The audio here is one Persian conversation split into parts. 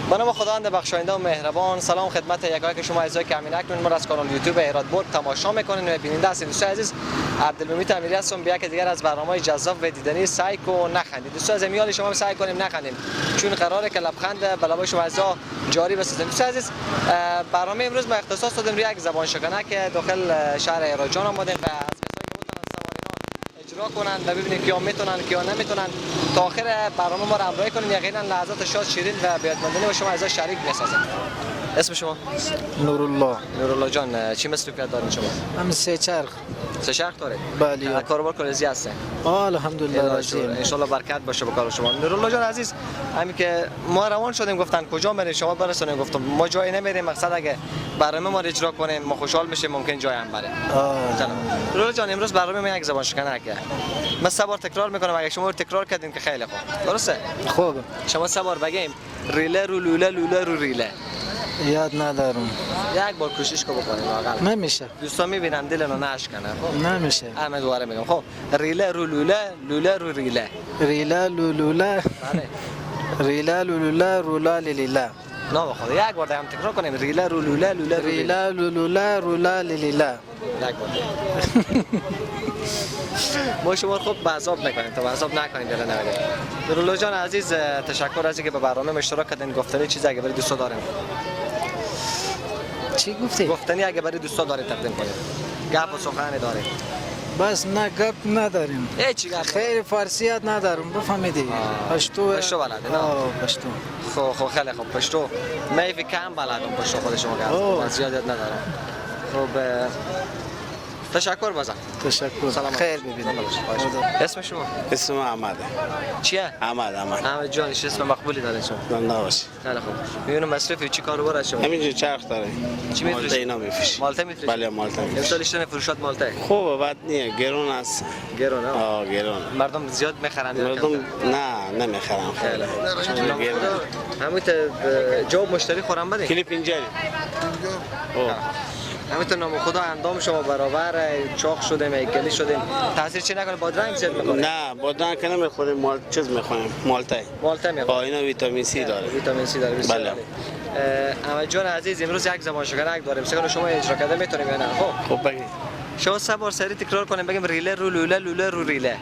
به نام خداوند بخشاینده و مهربان. سلام خدمت یکایک که شما عزیزایی که همین اکنون ما از کانال یوتیوب هرات برگ تماشا میکنین و بیننده هستید. دوستان عزیز، عبدالممید امیری هستم به یکی دیگر از برنامه‌های جذاب و دیدنی سعی کن نخندید. دوستان عزیز، میال شما سعی کنیم نخندیم چون قراره که لبخند به لبای شما عزیزا جاری بسازیم. دوستان عزیز، برنامه امروز ما اختصاص دادیم روی یک زبان شکنه که داخل شهر هرات جان آمدیم و از کسایی که بتونن اجرا کنن و ببینیم کیا میتونن کیا نمیتونن. تا آخر برنامه ما رو همراهی کنین، یقینا لحظات شاد، شیرین و بیادماندنی با شما عزیزا شریک میسازیم. اسم شما؟ نورالله. نورالله جان، چی مصروفیت دارین شما؟ هم سه چرخ. سه چرخ دارید؟ بله. کاروبار کارزی هستین؟ الحمدلله راضی. ان شاء الله برکت باشه به کار شما. نورالله جان عزیز، همین که ما روان شدیم گفتن کجا بریم شما برسونیم، گفتم ما جایی نمیریم، مقصد اگه برنامه ما رو اجرا کنیم ما خوشحال میشیم، ممکن جای هم بریم. نورالله جان، امروز برنامه ما یک زبان شکنه که من سه بار تکرار میکنم، اگه شما تکرار کردین که خیلی خوب، درسته؟ خوب. شما سه بار بگیم ریله رو لوله لوله رو ریله. یاد ندارم. یک بار کوشش کو بکنیم واقعا. نمیشه. دوستان میبینن دلنا نشکنه. خب نمیشه. احمد دوباره میگم. خب ریله رو لوله لوله رو ریله. ریله لوله. بله. ریله لوله رولا لیلا. نه بخدا یک بار هم تکرار کنیم. ریله رو لوله لوله رو ریله لوله رولا لیلا. یک بار. ما شما خوب به عذاب نکنیم، تا به عذاب نکنیم دل نمیده. نورالله جان عزیز، تشکر از اینکه به برنامه اشتراک کردین. گفتنی چیز اگه برای دوستا داریم. چی گفتی؟ گفتنی اگه برای دوستا داریم تقدیم کنیم. گپ و سخن داریم. بس نه گپ نداریم. چی گپ؟ خیر فارسیت ندارم، بفهمیدی. پشتو. پشتو بلده نه؟ پشتو. خب خیلی خوب پشتو. من کم بلدم پشتو، خود شما گپ زیاد یاد ندارم. خب تشکر بازم. تشکر. سلام. خیر ببینید. اسم شما؟ اسم احمد. چیه؟ احمد. احمد جان، اسم مقبولی داره شما. زنده باشی. خیلی خوب. میبینم مصرفی چی کاروبار شما؟ همینجور چرخ داره. چی میفروشی؟ مالته اینا میفروشی. مالته میفروشی؟ بله مالته میفروشی. امسال ایشون فروشات مالته؟ خوبه، بد نیه، گرون است. گرونه؟ آه گرون. مردم زیاد میخرن؟ مردم نه نمیخرن. خیلی خوب. همین جواب مشتری خورم بده. کلیپ اینجا. همینطور نام خدا اندام شما برابر چاق شدیم، هیکلی شدیم، تاثیر چی نکنه؟ بادرنگ زیاد میخوریم؟ نه بادرنگ که نمیخوریم، مال چیز میخوریم، مالته. مالته میخوریم. اینا ویتامین سی داره. ویتامین سی داره. بله. احمد جان عزیز، امروز یک زبان شکنک داریم، سگان شما اجرا کرده میتونیم یا نه؟ خب خب بگید. شما سه بار سری تکرار کنیم، بگیم ریله رو لوله لوله رو ریله.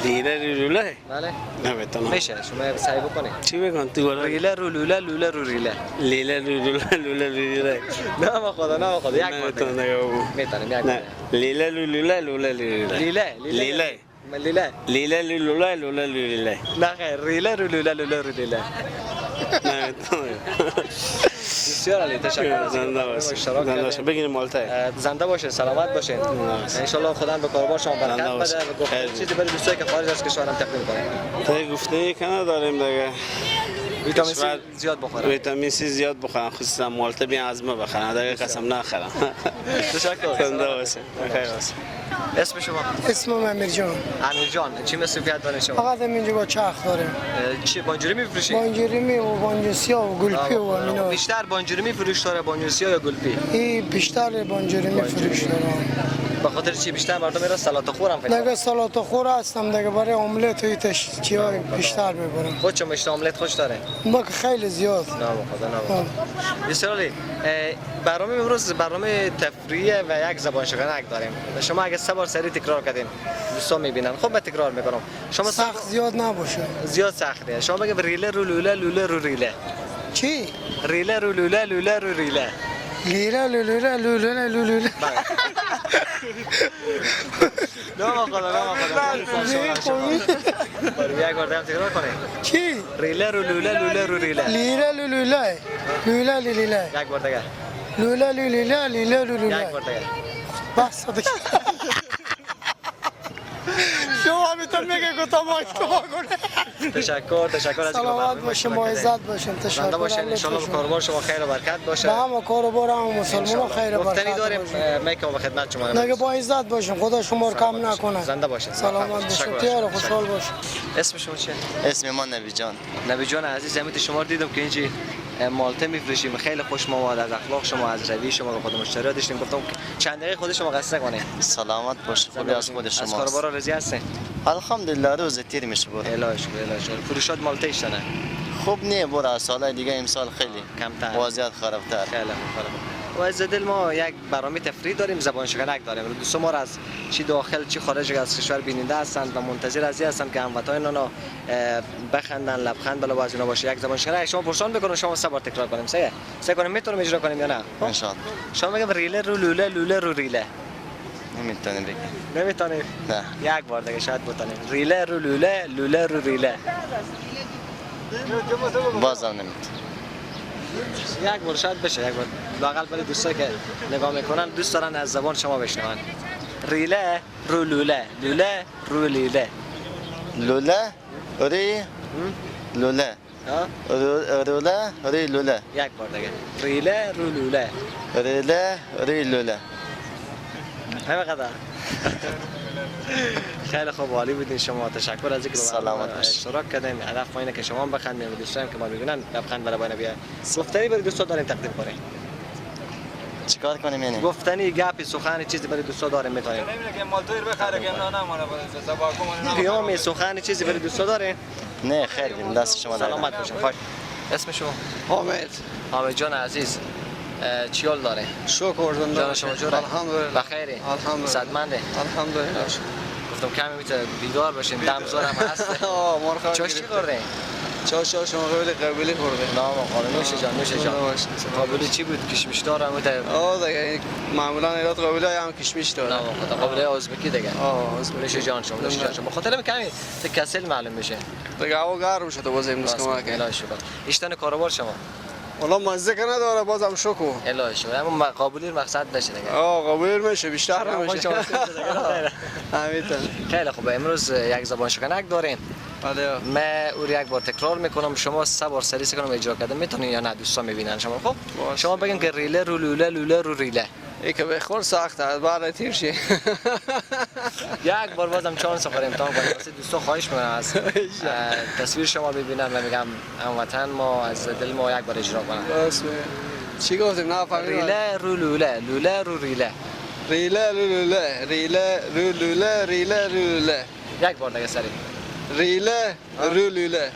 ریله رو لوله؟ بله. نمیتونم. میشه شما سعی بکنید. چی بگم تو؟ ریله رو لوله لوله رو ریله. لیله رو لوله لوله رو ریله. نه ما خدا نه خدا یک بار میتونم یک بار. لیله رو لوله لوله رو ریله. لیله لیله لیله لیله لوله لوله ریله. نه خیر، ریله رو لوله لوله رو ریله. نمیتونم. بسیار عالی، تشکر. زنده باشید. زنده باشید. بگین مالته. زنده باشین، سلامت باشین. ان شاء الله خدا به کاروبار شما برکت بده و گفته چیزی برای دوستایی که خارج از کشورم تقدیم کنیم. تا گفته که نداریم دیگه. ویتامین سی زیاد بخورن. ویتامین سی زیاد بخورن، خصوصا مالته بیان از ما بخرن، دیگه قسم نخرن. تشکر. زنده باشین. خیر باشین. اسم شما؟ اسمم امیر جان. امیر جان، چی مصروفیت دارین شما؟ فقط اینجا با چرخ داریم. چی بانجوری میفروشی؟ بانجوری می و بانجو سیاه و گلپی و اینا. بیشتر بانجوری میفروش داره، بانجو سیاه یا گلپی؟ این بیشتر بانجوری میفروش داره. به خاطر چی بیشتر مردم میرن سلاطه خورم فکر دیگه؟ سلاطه خور هستم دیگه، برای املت و ایتش چیا بیشتر میبرم. خود چون بیشتر املت خوش داره؟ ما که خیلی زیاد. نه خدا نه. بسیار عالی. برنامه امروز برنامه تفریحی و یک زبان شکنک داریم. شما اگه سه بار سری تکرار کردین دوستان میبینن. خب من تکرار میکنم. شما سخت زیاد نباشه. زیاد سخته. شما بگید ریله رو لوله لوله رو ریله. چی؟ ریله رو لوله لوله رو ریله. لیله لوله لوله لوله. نه خدا نه خدا. یک بار دیگه تکرار کنید. چی؟ ریله رو لوله لوله رو ریله. لیله لوله لوله لیله. یک بار دیگه. لوله لوله لیله لوله. یک بار دیگه. بس دیگه. شما همیتون میگه گفتم ما اشتباه کنه. تشکر، تشکر از سلامت باشین، با عزت باشین. تشکر. زنده باشین، ان شاء الله کاروبار شما خیر و برکت باشه. به همه کاروبار هم مسلمان خیر و برکت. گفتنی داریم میکم به خدمت شما. نگه با عزت باشین، خدا شما رو کم نکنه. زنده باشین، سلامت باشین، تیار خوشحال باشین. اسم شما چیه؟ اسم ما نبی جان. نبی جان عزیز، همین شما رو دیدم که اینجا مالته میفروشیم، خیلی خوش ما از اخلاق شما، از روی شما به خود مشتری داشتیم، گفتم چند دقیقه خود شما قصه کنه. سلامت باشه، خوبی از خود شما. از کاروبار راضی هستین؟ الحمدلله روز تیر میشه بود. الهی شکر، الهی شکر. فروشات مالته ایشتنه؟ خوب نیه برو، از سالهای دیگه امسال خیلی کمتر. وضعیت خرابتر. خیلی خوب، خیلی خوب. و از دل ما یک برنامه تفریح داریم، زبان شکنک داریم. دوستان ما را از چی داخل چی خارج از کشور بیننده هستند و منتظر از این هستند که هموطنان اینا بخندن، لبخند بلا از اینا باشه. یک زبان شکنک شما پرسان بکنم، شما سه بار تکرار کنیم. سه کنیم، میتونیم اجرا کنیم یا نه؟ ان شاء الله. شما میگم ریله رو لوله، لوله رو ریله. نمیتونیم بگیم. نمیتونیم. نه. یک بار دیگه شاید بتونیم. ریله رو لوله، لوله رو ریله. بازم نمیتونیم. یک بار شاید بشه، یک بار لااقل برای دوستایی که نگاه میکنن دوست دارن از زبان شما بشنون. ریله رو لوله، لوله رو لیله. لوله ری لوله روله ری لوله. یک بار دیگه. ریله رو لوله، ریله ری لوله. همه قدر. خیلی خوب، عالی بودین شما. تشکر از اینکه سلامت باشید. اشتراک کردیم. هدف ما اینه که شما هم بخندین و دوستان که ما میبینن لبخند برای باینا بیاد. گفتنی برای دوستا داریم تقدیم کنیم. چیکار کنیم یعنی؟ گفتنی، گپی، سخن، چیزی برای دوستا داریم میتونیم. پیام، سخن، چیزی برای دوستا داریم؟ نه خیر، دست شما درد. سلامت باشین. خوش. اسم شما؟ حامد. حامد جان عزیز، چیال داره؟ شکر جان شما جوره؟ الحمدلله. بخیری؟ الحمدلله. صدمنده؟ الحمدلله. گفتم کمی میتونه بیدار باشین، دم زورم هست. چاش چی خورده؟ چاش شما قبولی خورده. نه آقا، نوش جان، نوش جان. قابلی چی بود؟ کشمش دارم بود. دیگه معمولا ایراد قابلی هم کشمش داره. نه آقا، قابلی ازبکی دیگه. ازبکی. نوش جان شما، نوش جان شما. بخاطر کمی کسل معلوم میشه. دیگه هوا گرم شده باز امروز کمک. الهی شکر. ایشتن کاروبار شما؟ والله مزه که نداره، بازم شکر. الهی شکر. اما قابلی مقصد نشه دیگه. قابلی میشه، بیشتر نمیشه. همینطور. خیلی خوب، امروز یک زبان شکنک داریم. بله. من او یک بار تکرار میکنم، شما سه بار سریع کنم اجرا کردن میتونین یا نه؟ دوستا میبینن شما. خب شما بگین که ریله رو لوله، لوله رو ریله. ای که بخور سخت است، برای تیر شی. یک بار بازم چانس خوریم امتحان کنیم. واسه دوستا خواهش میکنم از تصویر شما ببینن و میگم هموطن ما از دل ما یک بار اجرا کنن. چی گفتیم؟ نه فهمیدم. ریله رو لوله، لوله رو ریله. ریله رو لوله، ریله رو لوله، ریله رو لوله. یک بار دیگه سریع. ریله رو لوله،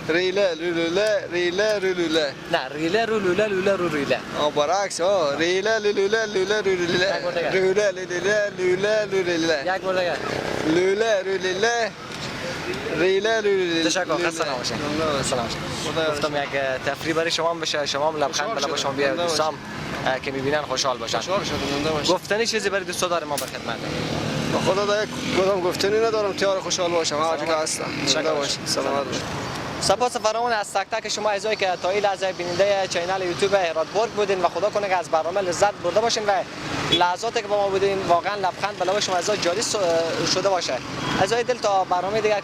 ریله رو لوله، ریله رو لوله. نه، ریله رو لوله، لوله رو ریله. برعکس. ریله لوله، لوله رو ریله. لوله لوله، لوله رو ریله. یک بار دیگه. لوله رو ریله، ریله رو ریله. تشکر، خسته نباشین. خسته نباشین. گفتم یک تفریح برای شما هم بشه، شما هم لبخند بلا شما بیاد، دوستام که میبینن خوشحال باشن. گفتنی چیزی برای دوستا داریم ما به خدمت. خدا دا کدام گفتنی ندارم، تیار خوشحال باشم هر جا که هستم. سلامت باشید. سپاس فراوان از تک تک شما عزیزایی که تا این لحظه بیننده channel یوتیوب هرات برگ بودین و خدا کنه که از برنامه لذت برده باشین و لحظاتی که با ما بودین واقعا لبخند به لب شما عزیزا جاری شده باشه. عزیزای دل، تا برنامه دیگر.